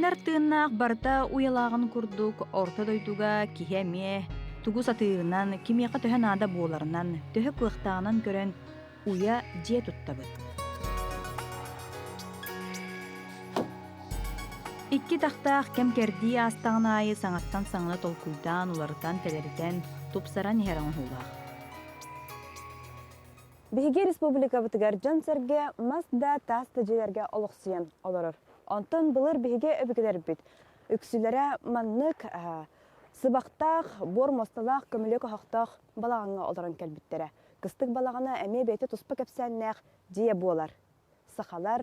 Тыынар тыыннаах барыта уйалааҕын курдук орто дойдуга киһи эмиэ тугу сатыырынан, кимиэхэ төһө наада буоларынан, төһө кыахтааҕынан көрөн уйа дьиэ туттабыт. Икки тахтаах кэм-кэрдии аастаҕын аайы саҥаттан саҥаны толкуйдаан, уларытан-тэлэритэн, тупсаран иһэр оҥоһуулаах. Биһиги республикабытыгар дьон-сэргэ мас да, таас да дьиэлэргэ олохсуйан олорор. Онтон былыр биһиги өбүгэлэрбит үксүлэрэ маннык сыбахтаах, буор муосталаах, көмүлүөк оһохтоох балаҕаҥҥа олорон кэлбиттэрэ. Кыстык балаҕана эмиэ бэйэтэ туспа кэпсээннээх дьиэ буолар. Сахалар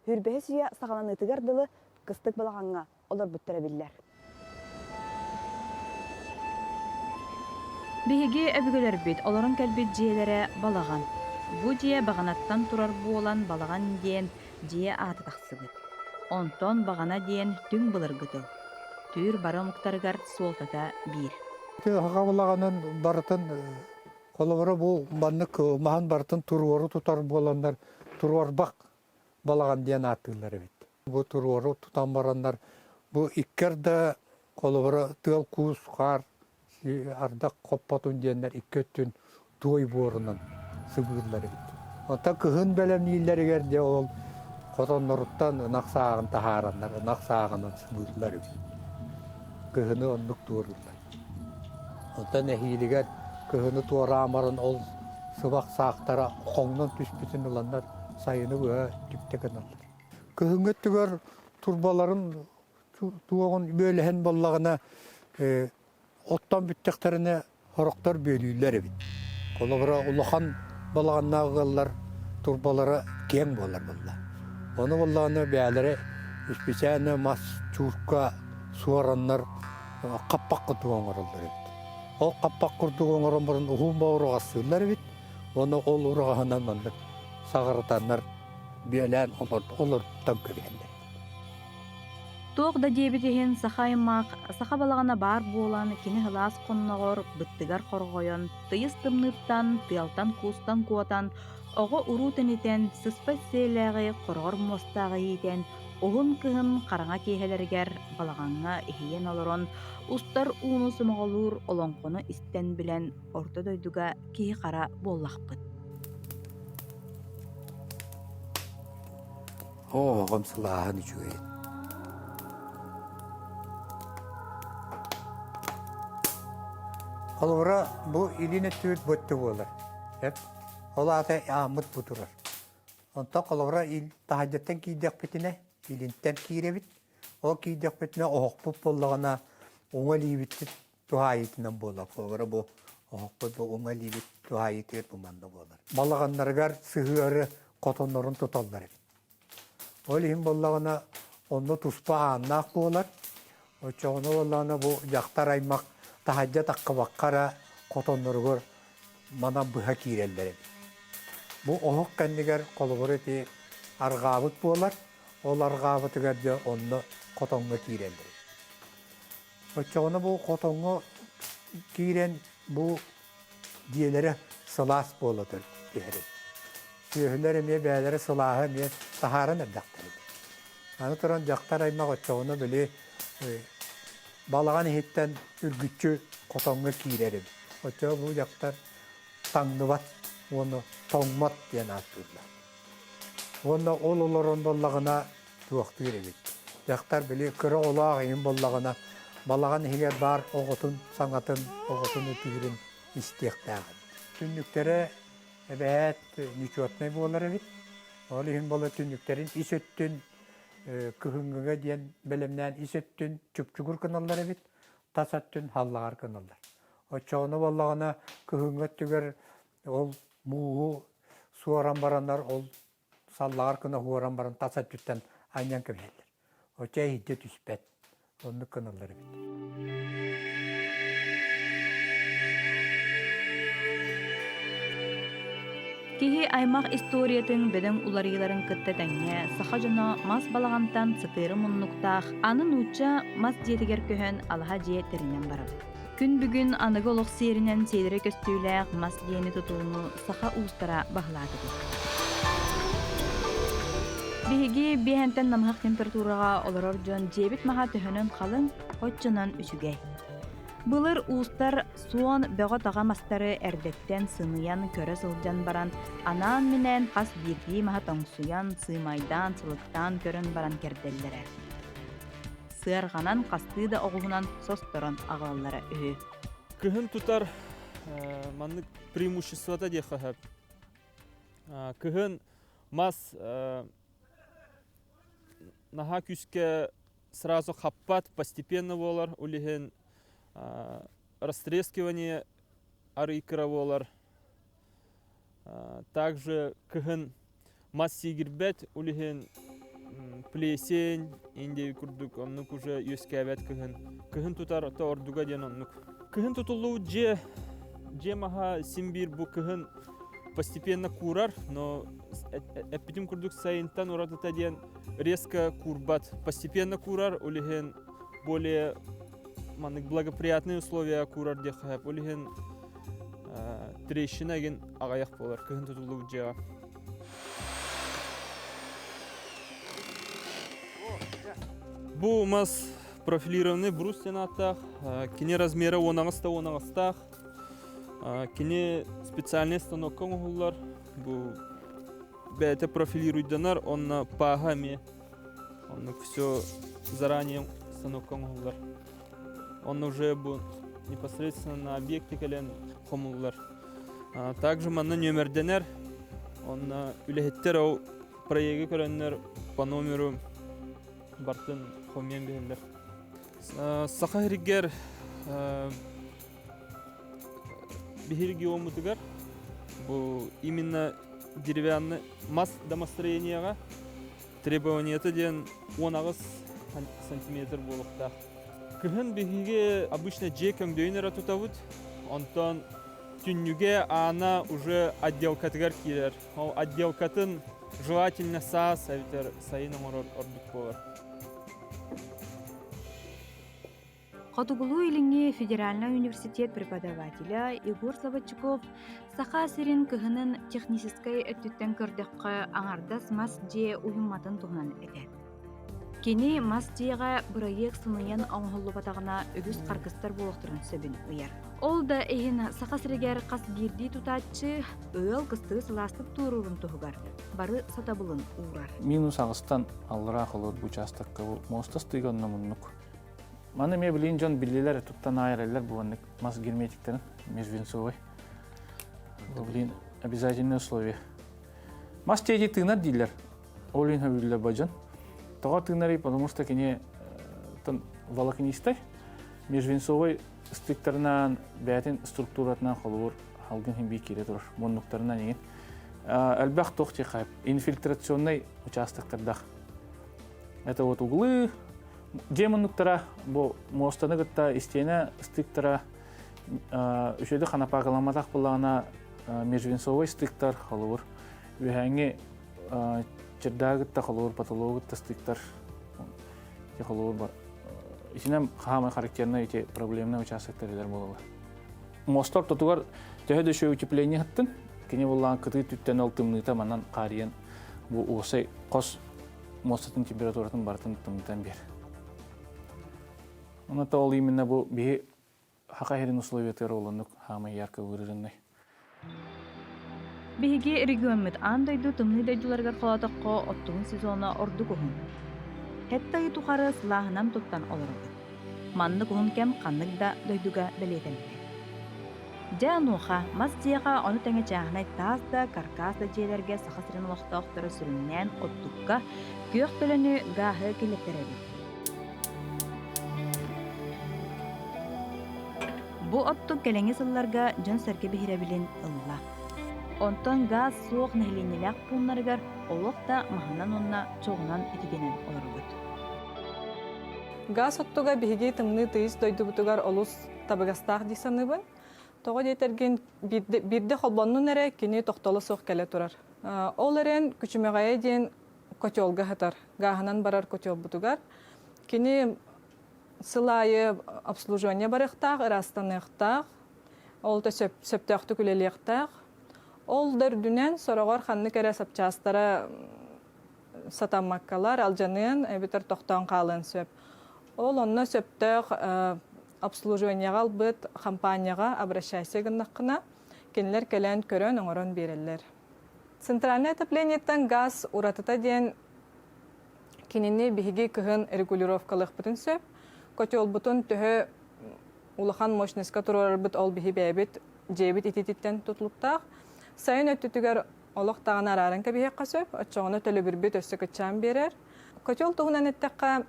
Хүрбэһис үйэ саҕаланыытыгар дылы кыстык балаҕаҥҥа олорбуттара биллэр. Биһиги өбүгэлэрбит олорон кэлбит дьиэлэрэ балаҕан. Бу дьиэ баҕанаттан турар буолан балаҕан диэн дьиэ аата тахсыбыт. Онтон баҕана диэн түҥ былыргы тыл. Түүр бары омуктарыгар суолтата биир. Саха балаҕанын барытын холобура бу маннык маһын барытын туруору тутар буоланнар туруорбах балаҕан диэн ааттыыллар эбит. Бу туруору тутан бараннар бу иккэр да холобура тыал-куус, хаар, ардах хоппотун диэннэр икки өттүн туой буорунан сыбыыллар эбит. Онтон кыһын бэлэмнииллэригэр дьэ ол хотонноруттан ынах сааҕын таһаараннар ынах сааҕынан сыбыыллар эбит. Кыһыны оннук туорууллар. Онтон эһиилигэр кыһыны туораан баран ол сыбах саахтара хоҥнон түспүтүн ыланнар сайыны быһа түптэ гыналлар. Кыһыҥҥы өттүгэр турбаларын туоҕун бүөлэһэн буоллаҕына оттон бүттэхтэринэ сорохтор бүөлүүллэр эбит. Холобура улахан балаҕаннаах ыаллар турбалара киэҥ буолар буолла. Ону буоллаҕына бэйэлэрэ исписээнэ мас чуурка суораннар хаппах курдук оҥороллор эбит. Ол хаппах курдук оҥорон баран уһун боруҕастыыллар эбит уонна ол ураҕаһынан маннык саҕарытаннар бүөлээн олортон кэбиһэллэр. Туох да диэбит иһин саха аймах саха балаҕана баар буолан кини сылаас хонноҕор, быттыгар хорҕойон, тыйыс тымныыттан, тыалтан-куустан куотан, оҕо-уруу тэнитэн, сыспай сиэлээҕи хороҕор муостааҕы иитэн, уһун кыһын хараҥа киэһэлэригэр балаҕаҥҥа иһийэн олорон, устар ууну сомоҕолуур олоҥхону истэн билэн орто дойдуга киһи-хара буоллахпыт. Оҕом сылааһын үчүгэй. Холобура, бу илин өттүбүт бу өттө буолар. Эп. Ол аата ааммыт бу турар. Онтон холобура таһырдьаттан киирдэхпитинэ, илинтэн киирэбит. Ол киирдэхпитинэ оһохпут буоллаҕына уҥа илиибит туһаайыытынан буолар. Холобура бу оһохпут бу уҥа илиибит туһаайыытыгар бу манна буолар. Балаҕаннарыгар сыһыары хотоннорун туталлар эбит. Ол иһин буоллаҕына онно туспа ааннаах буолар. Оччоҕуна буоллаҕына бу дьахтар аймах таһырдьа таххыбакка эрэ хотонноругар манан быһа киирэллэр эбит. Бу оһох кэннигэр холобур ити арҕаабыт буолар. Ол арҕаабытыгар дьэ онно хотоҥҥо киирэллэр. Оччоҕуна бу хотоҥҥо киирэн бу дьиэлэрэ сылаас буола түһэр. Сүөһүлэр эмиэ бэйэлэрэ сылааһы эмиэ таһааран эрдэхтэрэ. Аны туран дьахтар аймах оччоҕуна били балаҕан иһиттэн үргүччү хотоҥҥо киирэр эбит. Оччоҕо бу дьахтар таҥныбат уонна тоҥмот диэн ааттыыллар. Уонна ол олорон буоллаҕына туохтуур эбит. Дьахтар били кыра оҕолоох иһин буоллаҕына балаҕан иһигэр баар оҕотун саҥатын, оҕотун ытыырын истиэхтээх эбит. Түннүктэрэ эбээт нечетнай буолар эбит. Ол иһин буола түннүктэрин ис өттүн кыһыҥҥыга диэн бэлэмнээн ис өттүн чупчугур гыналлар эбит, тас өттүн халлаҕар гыналлар. Оччоҕуна буоллаҕына кыһыҥҥы өттүгэр ол мууһу суоран бараннар ол саллаҕар гына уоран баран тас өттүттэн анньан кэбиһэллэр. Оччо иһирдьэ түспэт. Оннук гыналлар эбит. Киһи аймах историятын бөдөҥ уларыйыыларын кытта тэҥҥэ саха дьоно мас балаҕантан сытыары муннуктаах аны нуучча мас дьиэтигэр көһөн алаһа дьиэ тэринэн барабыт. Күн бүгүн аныгы олох сиэринэн сиэдэрэй көстүүлээх мас дьиэни тутууну саха уустара баһылаатыбыт. Биһиги биэһэнтэн намыһах температураҕа олорор дьон дьиэбит маһа төһөнөн халыҥ, оччонон үчүгэй. Былыр уустар суон бөҕө-таҕа мастары эрдэттэн сыныйан көрө сылдьан баран, анаан-минээн хас биирдии маһа тоҥсуйан, сыымайдаан, сылыктаан көрөн баран кэрдэллэрэ. Сыарҕанан хастыы да оҕуһунан состорон аҕалаллара үһү. Кыһын тутар маннык преимуществота диэххэ сөп. Кыһын мас наһаа күүскэ сразу хаппат, постепенно буолар, ол иһин растрескивание арый кыра буолар. Также кыһын мас сиигирбэт, ол иһин плесень индей курдук оннук уже үөскээбэт кыһын. Кыһын тутар то ордуга диэн оннук. Кыһын тутуллубут дьиэ дьиэ маһа син биир бу кыһын постепенно куурар, но эппитим курдук сайынтан уратыта диэн резко куурбат. Постепенно куурар, ол иһин более маннык благоприятные условия куурар диэххэ сөп. Ол иһин трещина игин аҕыйах буолар кыһын тутуллубут дьиэҕэ. Бу мас профилированный брус диэн ааттаах. Кини размера 18 да 18-таах. Кини специальный станокка оҥоһуллар. Бу бэйэтэ профилируйданар, онно пааһа эмиэ. Оннук все заранее станокка оҥоһуллар. Онно уже бу непосредственно на объекте кэлэн хомуллар. Также манна нүөмэрдэнэр. Онно үлэһиттэр ол проегы көрөннөр по номеру бартын хомуйан биһэллэр. Саха сиригэр биһи региоммутугар бу именно деревянный мас домостроениеҕа требованиета диэн 18 сантиметр буолуохтаах. Кыһын биһиги обычно дьиэ көҥдөйүн эрэ тутабыт, онтон түннүгэ аана уже отделкатыгар киирэр. Ол отделкатын желательно саас эбэтэр сайын оҥорор ордук буолар. Хотугулуу-Илиҥҥи федеральнай университет преподавателэ Егор Слободчиков Саха сирин кыһынын техническэй өттүттэн көрдөххө, аҥардас мас дьиэ уйумматын туһунан этэр. Кини мас дьиэҕэ бырайыак сыныйан оҥоһуллубатаҕына үгүс харгыстар буолуохтарын сөбүн ыйар. Ол да иһин Саха сиригэр хас биирдии тутааччы ыал кыстыгы сылаастык туоруурун туһугар бары сатабылын уурар. Минус аҕыстан аллараа холур бу учаастакка бу муоста ыстыыга онно муннук. Маны эмиэ билигин дьон биллилэр туттан аайараллар бу маннык мас герметиктарын межвинцовый. Бу блин обязательное условие. Мас тиэди тыынар дииллэр. Ол иһин сөбүлүүллэр бу дьон. Тоҕо тыынарый? Потому что кини волокнистай, межвинцовый ыстыктарынан бэйэтин структуратынан холобур халгын иһин биир киирэ турар муннуктарынан иҥин. Элбэх туох диэххэ инфильтрационный участоктардаах. Это вот углы, дьиэ муннуктара бу муостаны кытта истиэнэ ыстыктара үчүгэйдик ханапаакаламматах буоллаҕына межвинцовый стыктар холобур үөһээҥҥи чердагы кытта холобур потологу кытта стыктар холобур итинэн хаамай характернай эти проблемный участоктар илэр буолалар муоста ортотугар төһө да үчүгэй утепление ыһыттын кини буоллаҕына кытыы түттэн ол тымныыта манан хаарыйан бу уосай хос муостатын температуратын барытын тымнытан биэр. Онон ол именно бу биһи хака иһэрин условиятыгар олоннук хаамай ярко выраженный. Биһиги региоммут аан дойду тымныы дойдуларыгар холоотоххо оттугун сезона ордук уһун. Сэттэ ый тухары сылааһынан туттан олоробут. Маннык уһун кэм ханнык да дойдуга бэлиэтэммэт. Дьэ, онуоха мас дьиэҕэ, ону тэҥэ чааһынай таас да, каркаас да дьиэлэргэ Саха сирин олохтоохторо сүрүннээн оттукка күөх төлөнү, гааһы киллэртэрэбит. Бу оттук кэлиҥҥи сылларга дьон-сэргэ биһирэбилин ылла. Онтон гаас суох нэһилиэнньэлээх пууннарыгар олох да маһынан уонна чоҕунан ититинэн олоробут. Гаас оттуга биһиги тымныы тыйыс дойдубутугар олус табыгастаах дии саныыбын. Тоҕо диэтэргин биирдэ холбоннун эрэ кини тохтоло суох кэлэ турар. Ол эрэн күчүмэҕэйэ диэн котелга сытар, гааһынан барар котелбутугар. Кини сыл аайы обслуживание барыахтаах, ыраастаныахтаах, ол да сөптөөхтүк үлэлиэхтээх. Ол да үрдүнэн сороҕор ханнык эрэ сапчаастара сатаммаккалар алдьаныан эбэтэр тохтоон хаалыан сөп. Ол онно сөптөөх обслуживаниеҕа ылбыт хампаанньаҕа обращайся гыннаххына, кинилэр кэлэн көрөн оҥорон биэрэллэр. Центральное отоплениеттан газ уратыта диэн кинини биһиги кыһын регулировкалыахпытын сөп. Котелбутун төһө улахан мощностька туруорарбыт ол биһи бэйэбит дьиэбит итититтэн тутулуктаах. Сайын өттүтүгэр олох даҕаны арааран кэбиһиэххэ сөп, оччоҕуна төлөбүрбүт өссө кыччаан биэрэр. Котел туһунан эттэххэ,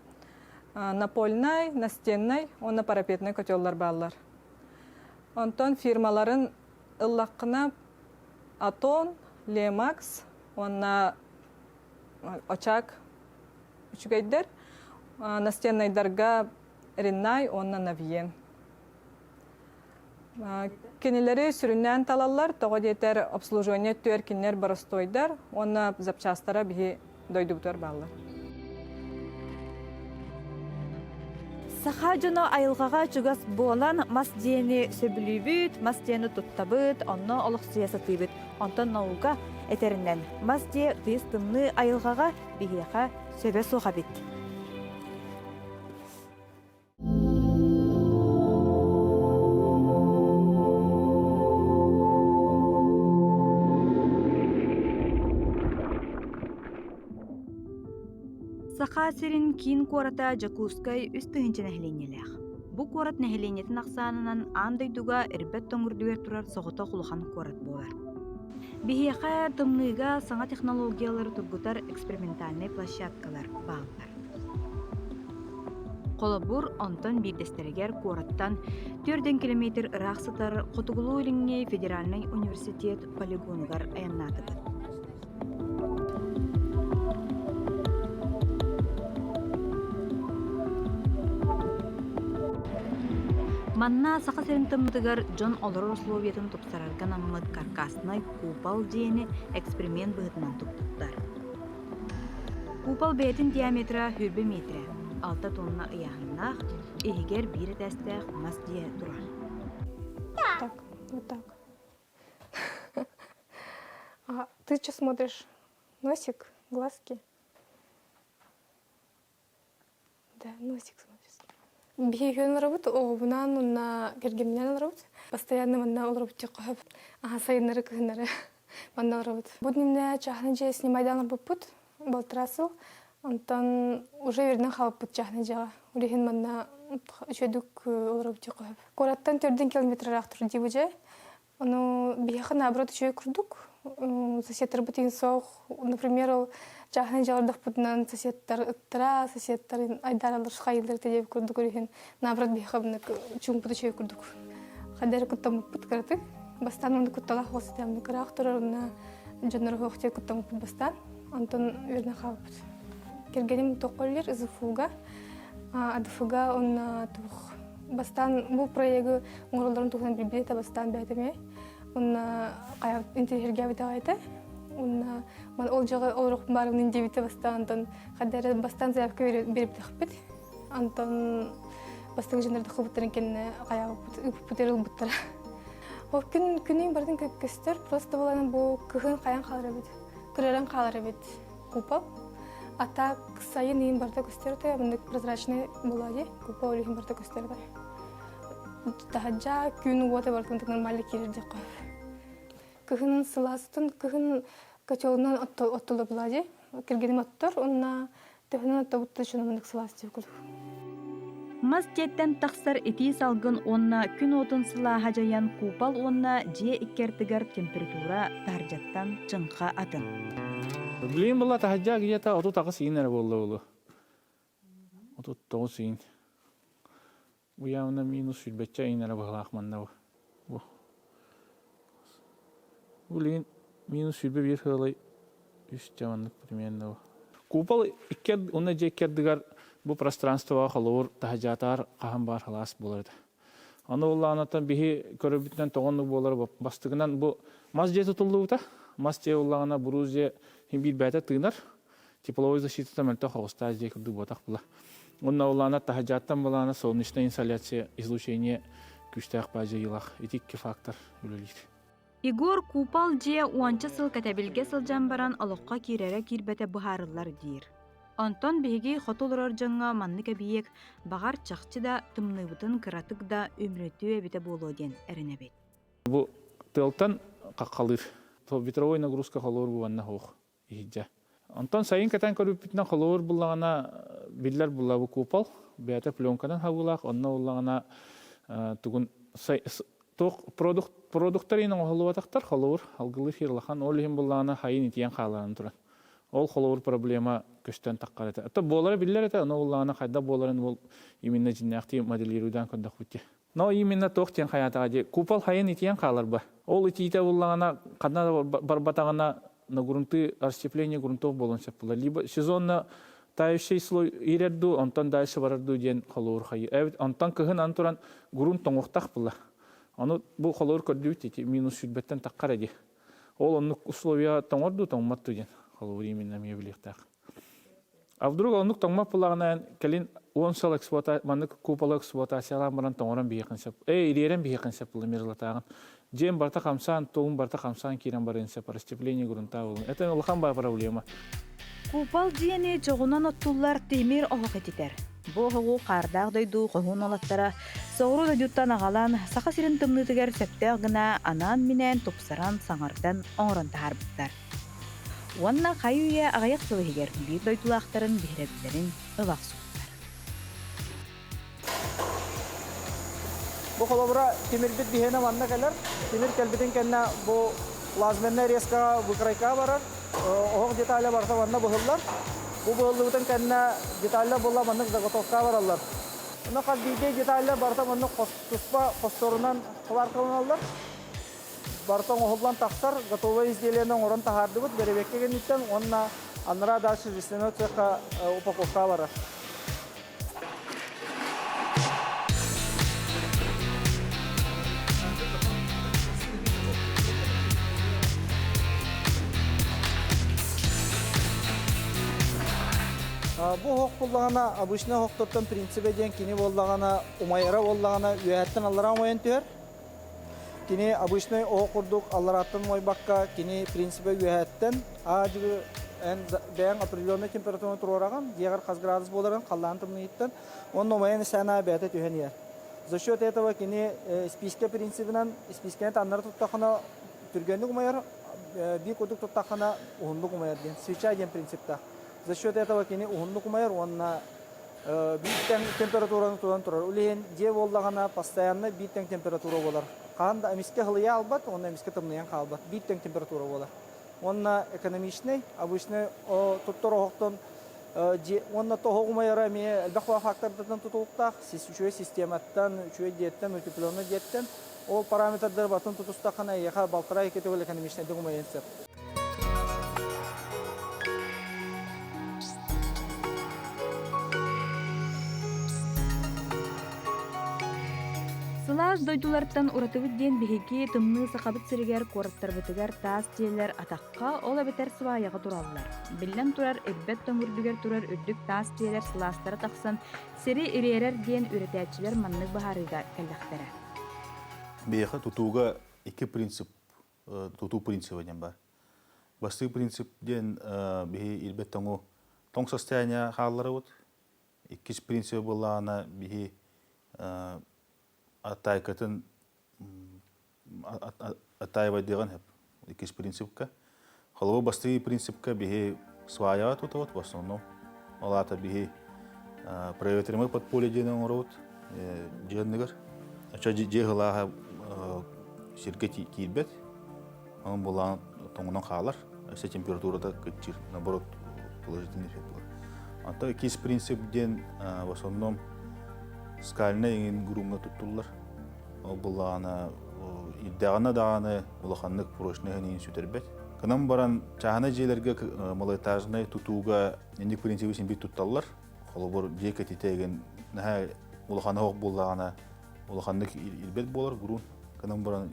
напольнай, настеннай уонна парапетнай котеллар бааллар. Онтон фирмаларын ыллаххына Атон, Лемакс уонна Очаг үчүгэйдэр. Настеннайдарга Риннай уонна Навьен. Кинилэри сүрүннээн талаллар, тоҕо диэтэр обслуживание өттүгэр кинилэр боростуойдар уонна запчастара биһи дойдубутугар бааллар. Саха дьоно айылҕаҕа чугас буолан мас дьиэни сөбүлүүбүт, мас дьиэни туттабыт, онно олохсуйа сатыыбыт. Онтон наука этэринэн, мас дьиэ тыйыс тымныы айылҕаҕа биһиэхэ сөбө суох эбит. Саха сирин киин куората Дьокуускай 3000 нэһилиэнньэлээх. Бу куорат нэһилиэнньэтин ахсаанынан аан дойдуга ирбэт тоҥ үрдүгэр турар соҕотох улахан куорат буолар. Биһиэхэ тымныыга саҥа технологиялары тургутар экспериментальнай площадкалар бааллар. Холобур, онтон биирдэстэригэр куораттан 4 километр ыраах сытар Хотугулуу-Илиҥҥи федеральнай университет полигонугар айаннаатыбыт. Манна Саха сирин тыммытыгар дьон олорор условиятын тупсарарга анаммыт каркаснай купол дьиэни эксперимент быһыытынан туппуттар. Купол бэйэтин диаметра 20 миэтэрэ, 6 тонна ыйааһыннаах, иһигэр биир этээстээх мас дьиэ турар. Так, вот так. А ты что смотришь? Носик, глазки? Да, носик смотришь. Биһиги олоробут, оҕобунаан уонна кэргэмминээн олоробут. Постоянно манна олоробут диэххэ сөп. Аха сайыннары кыһыннары манна олоробут. Бу иннинэ чааһынай дьиэ снимайдаан олорбуппут балтараа сыл. Онтон уже үөрэнэн хаалбыппыт чааһынай дьиэҕэ. Ол иһин манна үчүгэйдик олоробут диэххэ сөп. Куораттан төрдүн километр ыраах турар дии бу дьиэ. Ону биһиэхэ наоборот үчүгэй курдук. Соседтарбыт иһин суох. Например, ол чааһынай дьиэлэрдэхпитинэн соседтар ыттара, соседтар айдаараллар хайыыллар диэбит курдук иһин наоборот биһиэхэ мыннык чуумпут үчүгэй курдук. Хайда эрэ куттаммыппыт кыратык. Бастаан онно кутталаах оҕус этэ, кыраах турар онно дьоннор оһох диэн куттаммыппыт бастаан. Онтон үөрэнэн хаалбыппыт. Кэргэним туохха үлэлиир ЗФУга, АДФга уонна туох бастаан бу проегы оҥороллорун туһунан билбит этэ бастаан бэйэтэ уонна хайа интэриэһиргээбит аҕай этэ уонна ол дьаҕы олоруохпун баарыбын диэбитэ бастаан онтон хайда эрэ бастаан заявка биэрбитэхпит онтон бастакы дьоннор хылбыттарын кэннэ хайаабыппыт ыыппыт эрэ ылбыттара ол күн күнүн барытын көстөр просто буолан бу кыһын хайан хаалар эбит кыраран хаалар эбит купол а так сайын иин барыта көстөр этэ маннык прозрачный буолаа дии купол иһин барыта көстөр этэ таһырдьа күн уота барытын нормально киирэр диэххэ кыһын сылаастын кыһын котелунан оттулар буолаа дии кэргэним оттор уонна төһөнөн оттобут да маннык сылаас диэх курдук Мас дьиэттэн тахсар итии салгын уонна күн уотун сылааһа дьайан купол уонна дьиэ икки ардыгар температура таһырдьаттан чыҥха атын. Билигин буолла таһырдьа где-то 38 иин эрэ буолла буолуо. 39 иин. Бу явно минус сүүрбэччэ иин эрэ быһалаах манна бу. Билигин минус 21 сыалай үс маннык примерно. Купол икки уонна дьиэ икки ардыгар бу пространствоҕа холобур таһдьаатаар хаһан баар халаас буолар этэ. Аны уллаанаттан биһи көрөбүтүнэн тоҕоннук буолар бастыгынан бу мас дьиэ тутуллубута. Мас дьиэ уллаҕына буруус дьиэ биир бэйэтэ тыынар. Тепловой защитата мөлтөх оҕустаах дьиэ курдук буотах була. Уонна улаана таһдьааттан балаана солнечная инсоляция излучение күүстээх баадьайыылаах. Ити икки фактор үлэлиир. Егор Купол дьиэ уонча сыл кэтэбилгэ сылдьан баран олоххо киирэрэ киирбэтэ быһаарыллар диир. Онтон биһиги хоту олорор дьоҥҥо маннык эбийиэк баҕар чахчы да тымныыбытын кыратык да үмүрүтүө эбитэ буолуо диэн эрэнэбит. Бу тыалтан хаххалыыр. Ветровой нагрузка холуур буоланна суох иһирдьэ. Онтон сайын кэтэн көрбүппүтүнэн холобур буллаҕына биллэр булла бу купол бэйэтэ пленканан хабыылаах онно буллаҕына тугун туох продукт продуктар иһин оҥоһуллубатахтар холобур алгылыыр хир улахан ол иһин буллаҕына хайын итийэн хааларын туран ол холобур проблема көстөн таххар этэ ата буолара биллэр этэ ону буллаҕына хайдах буоларын ол именно дьиннээхтии моделируйдаан көрдөхпүт дии Но именно туох диэн хайаатаҕа дии купол хайын итийэн хаалар ба. Ол итиитэ буллаҕына ханна да барбатаҕына на грунты расщепление грунтов буолуон сөп буолар. Либо сезонно тающий слой иирэр дуу, онтон дальше барар дуу диэн холуур хайы. Эбит онтон кыһын ан туран грунт тоҥуохтаах була. Ону бу холуур көрдүбүт ити минус сүүрбэттэн таххар эди. Ол оннук условия тоҥор дуу, тоҥмот дуу диэн холуур именно эмиэ билиэхтээх. А вдруг оннук тоҥмот буоллаҕына кэлин 10 сыл эксплуата маннык куполы эксплуатациялаан баран тоҥорон биһиэхин сөп. Эй, ириэрэн биһиэхин сөп буолла мерзлотааҕын. Дьиэм барыта хамсаан, тугум барыта хамсаан киирэн барыан сөп, расщепление грунта буолун. Это улахан баа проблема. Купол дьиэни чоҕунан оттуллар тимир оһох ититэр. Бу оһоҕу хаардаах дойду хоһуун уолаттара соҕуруу дойдуттан аҕалан, Саха сирин тымныытыгар сөптөөх гына анаан-минээн тупсаран, саҥардан оҥорон таһаарбыттар. Уонна хайы-үйэ аҕыйах сыл иһигэр биир дойдулаахтарын биһирэбиллэрин ыла охсубуттар. Бу холобура тимирбит биһиэнэ манна кэлэр. Тимир кэлбитин кэннэ бу плазменная резкаҕа выкройка барар. Оһох деталя барыта манна быһыллар. Бу быһыллыбытын кэннэ деталлар буолла маннык заготовка бараллар. Онно хас биирдии деталлар барыта маннык туспа хосторунан сваркаланаллар. Барыта оҥоһуллан тахсар, готовое изделиены оҥорон таһаардыбыт бэрэбиэркэ кэнниттэн уонна анараа дальше жестяной цехха упаковка барар. Бу оһох буоллаҕына, обычный оһохтортон принцибэ диэн кини буоллаҕына умайара буоллаҕына үөһэттэн аллараа умайан түһэр. Кини обычный оһох курдук алларааттан умайбакка, кини принципэ үөһээттэн аа-дьылы эн бэйэҥ определенный температураны туруораҕын, дьиэҕэр хас градус буоларын халлаан тымныйыттан, уонна умайан истэҕин аайы бэйэтэ түһэн иһэр. За счет этого кини списка принцибинэн спискэни таҥнары туттаххына түргэнник умайар, биир курдук туттаххына уһуннук умайар диэн свеча диэн принциптаах. За счет этого кини уһуннук умайар уонна биир тэҥ температураны тутан турар. Ол иһин дьиэ буоллаҕына постоянно биир тэҥ температура буолар. Хаһан да эмискэ һылыйа албат уонна эмискэ тымныйан хаалбат. Биир тэҥ температура буолар. Уонна экономичный, обычный туттар оһохтон дьиэ уонна тоһоҕо умайара эмиэ элбэх фактордардан тутулуктаах. Үчүгэй систематтан, үчүгэй дьиэттэн, утепленный дьиэттэн. Ол параметрдары батын тутустаххына эйиэхэ балтараа-икки төгүл экономичнайдык умайыан сөп. Сылаас дойдулартан уратыбыт диэн биһиги тымныы Сахабыт сиригэр куораттарбытыгар таас дьиэлэр атахха, ол эбэтэр сваяҕа тураллар. Биллэн турар, ирбэт тоҥ үрдүгэр турар үрдүк таас дьиэлэр сылаастара тахсан сири ириэрэр диэн үөрэтээччилэр маннык быһаарыыга кэллэхтэрэ. Биһиэхэ тутууга икки принцип тутуу принциба диэн баар. Бастакы принцип диэн биһи ирбэт тоҥу тоҥ состояние хаалларабыт. Иккис принцип буоллаҕына биһи аттаайкатын аттаайбайдыаҕын сөп. Иккис принципка. Холобур, бастакы принципка биһи сваяҕа тутабыт в основном. Ол аата биһи проветриваемое подполье диэн оҥоробут дьиэ анныгар. Оччо дьиэ сылааһа сиргэ киирбэт. Онон булаан тоҥунан хаалар. Өссө температурата кыччыыр. Наоборот, положительный эффект буолар. Онтон иккис принцип диэн в основном скальнай иҥин грумҥа туттуллар. Ол буллаҕына ирдэҕинэ даҕаны улаханнык прочный иһин сүтэрбэт. Кынан баран чааһынай дьиэлэргэ малоэтажнай тутууга инник принциби син биир тутталлар. Холобур, дьиэ кэтитэ игин наһаа улахан оһох буоллаҕына улаханнык ирбэт буолар грунт. Кынан баран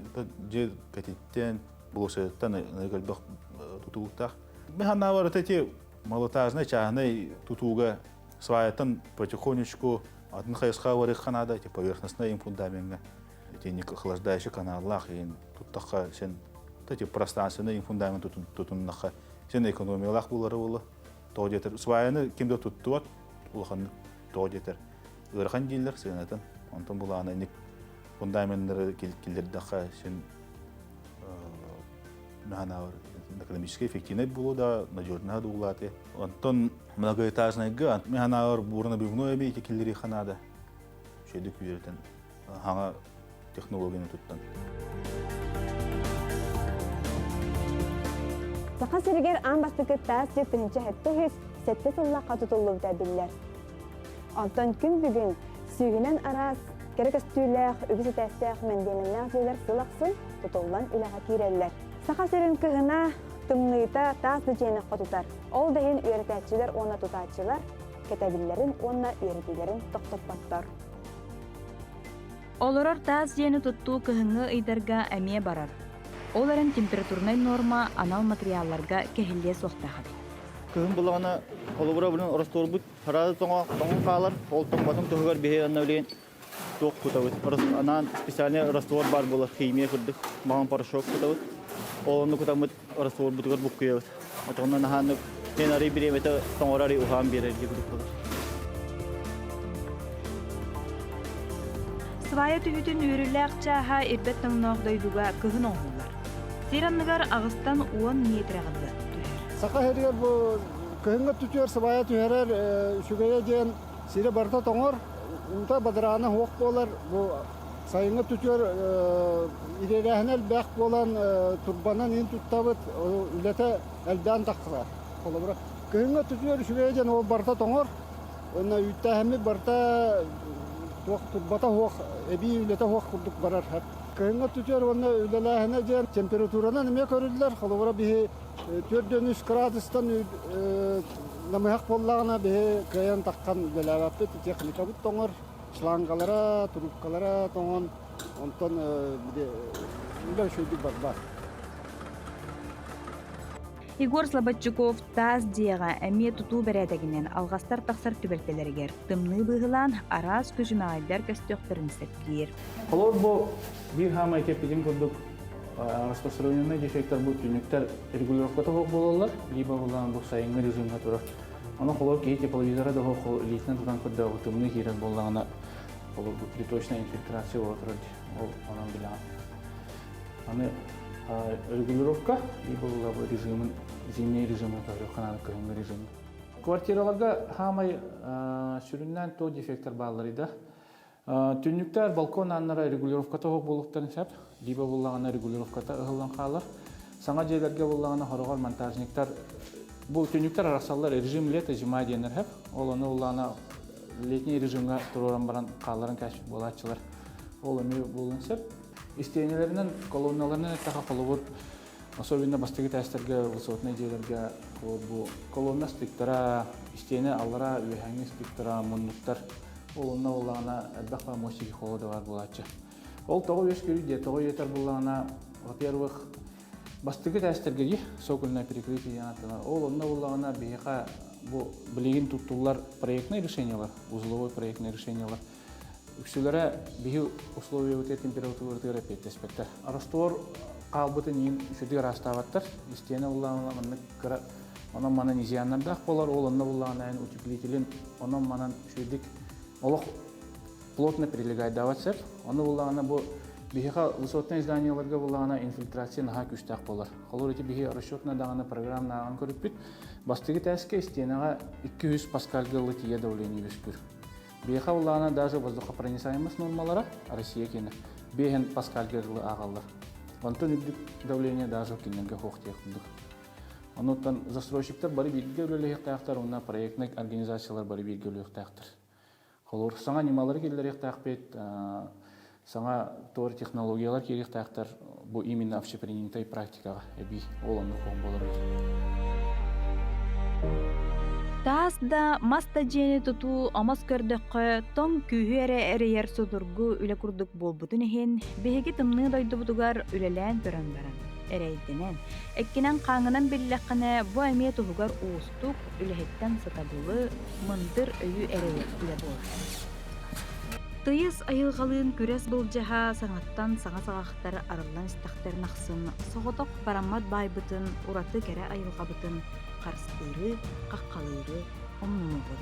дьиэ кэтиттэн, болосуйаттан ынырык элбэх тутулуктаах. Мен санаабар эти малоэтажнай чааһынай тутууга сваяттан потихонечку атын хайысха барыахха наада, эти поверхностнай фундамеҥҥа итинник охлаждающий каналлаах иһин туттахха сен. Типа пространственный фундамент тутуннахха сен экономиялаах буолара буолла. Тоҕо диэтэр сваяны ким да туттубат улаханнык тоҕо диэтэр ыарахан дииллэр сыанатын. Онтон булаана инник фундаменттары киллэрдэххэ син экономически эффективный буолуо да надежный да улааты. Онтон многоэтажныйга механаар буурнабивной эми ити киллери ханаада. Шөйдүк үөрэтэн хаҥа технологияны туттан. Саха сиригэр аан бастакы таас дьиэ 1707 сыллаахха тутуллубута биллэр. Онтон күн бүгүн сүүһүнэн араас кэрэ көстүүлээх, үгүс этээстээх мэндиэмэннээх дьиэлэр сыл ахсын тутуллан үлэҕэ киирэллэр. Саха сирин кыһына тымныыта таас да дьиэни хотутар. Ол да иһин үөрэтээччилэр уонна тутааччылар кэтэбиллэрин уонна үөрэтиилэрин тохтоппоттор. Олорор таас дьиэни туттуу кыһыҥҥы ыйдарга эмиэ барар. Ол эрэн температурнай норма анал матырыйаалларга кэһиллиэ суохтаах эбит. Кыһын булаҕына холобура билин оростуорбут сараады тоҥо тоҥон хаалар, ол тоҥмотун туһугар биһи онно билигин туох кутабыт. Анаан специальный раствор баар буолар, химия курдук, маҕан порошок кутабыт. Ол онну кутаммыт растворбутугар буккуйабыт. Отонно наһааннык мен арый бириэмэтэ тоҥорор арый уһаан биэрэр дии курдук буолар. Свая түһүтүн үөрүүлээх чааһа ирбэт тоҥноох дойдуга кыһын оҥоһуллар. Сир анныгар аҕыстан 10 миэтирэҕэ дылы түһэр. Саха сиригэр бу кыһыҥҥы түтүөр сыбайа түһэрэр үчүгэйэ диэн сири барыта тоҥор, уута бадараана суох буолар. Бу сайыҥҥы түтүөр ириэрээһинэ элбэх буолан турбанан иин туттабыт, үлэтэ элбээн тахсар. Холобура, кыһыҥҥы түтүөр үчүгэйэ диэн ол барыта тоҥор, уонна үүттээһиммит барыта туох турбата суох, эбии үлэтэ суох курдук барар. Кыһыҥҥы түтүөр уонна үлэлээһинэ диэн температуранан эмиэ көрүллэр. Холобура, биһи 4-3 градустан намыһах буоллаҕына биһи кыайан таххан үлэлээбэппит. Техникабыт тоҥор, шлангалара, трубкалара тоҥон, онтон үлэ үчүгэйдик барбат. Егор Слободчуков таас дьиэҕэ эмиэ тутуу бэрээдэгинэн алҕастар тахсар түбэлтэлэригэр тымныы быыһылаан араас күчүмэҕэйдэр көстүөхтэрин сөп диир. Холобур, бу биир хаамай кэппитим курдук распространенный дефектор бу түннүктэр регулировката суох буолаллар, либо булаан бу сайыҥҥы режимҥэ турар. Ону холобур киһи тепловизора да суох илиитинэн тутан көрдөөх тымныы киирэр буоллаҕына холобур бу приточная инфильтрация буола турар дии. Ол онон билэҕин. Аны регулировка либо бу режимин зимний режимин көрүөххэ наада кыһыҥҥы режимин. Квартираларга хаамай сүрүннээн то дефектор бааллар да. Түннүктэр, балкон ааннара регулировката суох буолуохтарын сөп. Либо буллаҕына регулировката ыһыллан хаалар. Саҥа дьиэлэргэ буллаҕына хороҕор монтажниктар бу түннүктэр арахсаллар режим лето зима диэннэр сөп. Ол ону буллаҕына летний режимҥа туруоран баран хаалларан кээспит буолааччылар. Ол эмиэ буолуон сөп. Истиэнэлэринэн, колонналарынан эттэхэ холобур, особенно бастакы этээстэргэ, высотнай дьиэлэргэ бу колонна стыктара, истиэнэ аллара үөһээҥҥи стыктара, муннуктар ол онно буоллаҕына элбэх мостики холода баар буолааччы. Ол тоҕо үөскүүр диye тоҕо үөтэр буоллаҕына, во-первых, бастакы этээстэргэ дии цокольное перекрытие диэн ааттанар. Ол онно буоллаҕына биһиэхэ бу билигин туттуллар проектнай решениелар, узловой проектнай решениелар Үксүлэрэ биһи условиябытыгар температурабытыгар эппиэттэспэттэр. Раствор хаалбытын иин үчүгэй ыраастаабаттар. Истиэнэ буллаҕына маннык кыра онон-манан изъяннардаах буолар, ол онно буллаҕына эн утеплителин онон-манан үчүгэйдик олох плотно прилегайдаабат сөп. Ону буллаҕына бу биһиэхэ высотнай зданиеларга буллаҕына инфильтрация наһаа күүстээх буолар. Холобур ити биһи расчетно даҕаны программнааҕын көрүппүт. Бастакы этээскэ истиэнэҕэ 200 паскальга ылы тиийэ давление үөскүүр. Биэхэ улаана даже воздухопроницаемость нормалара Россия киэнэ биэһин паскальга дылы ааҕаллар. Онтон үрдүк давление даже кинилэргэ суох диэх курдук. Онуттан застройщиктар бары бииргэ үлэлэһиэхтээхтэр уонна проектнай организациялар бары бииргэ үлэлиэхтээхтэр. Холобур, саҥа ньымалары киллэриэхтээхпит, саҥа туор технологиялар киириэхтээхтэр бу именно общепринятой практикаҕа эбии ол оннук буолар Таас да, мас да дьиэни тутуу омос көрдөххө, тоҥ күүһү эрэ эрэйэр судургу үлэ курдук буолбутун иһин, биһиги тымныы дойдубутугар үлэлээн көрөн баран, эрэйдэнэн, эккинэн-хааҥҥынан биллэххинэ, бу эмиэ туһугар уустук, үлэһиттэн сатабылы, мындыр өйү эрэйэр үлэ буолар. Тыйыс айылҕалыын күрэс былдьаһа саҥаттан саҥа саҕахтар арыллан истэхтэрин ахсын соҕотох бараммат баайбытын, ураты кэрэ айылҕабытын харыстыыры, хаххалыыры умнумуоҕуҥ.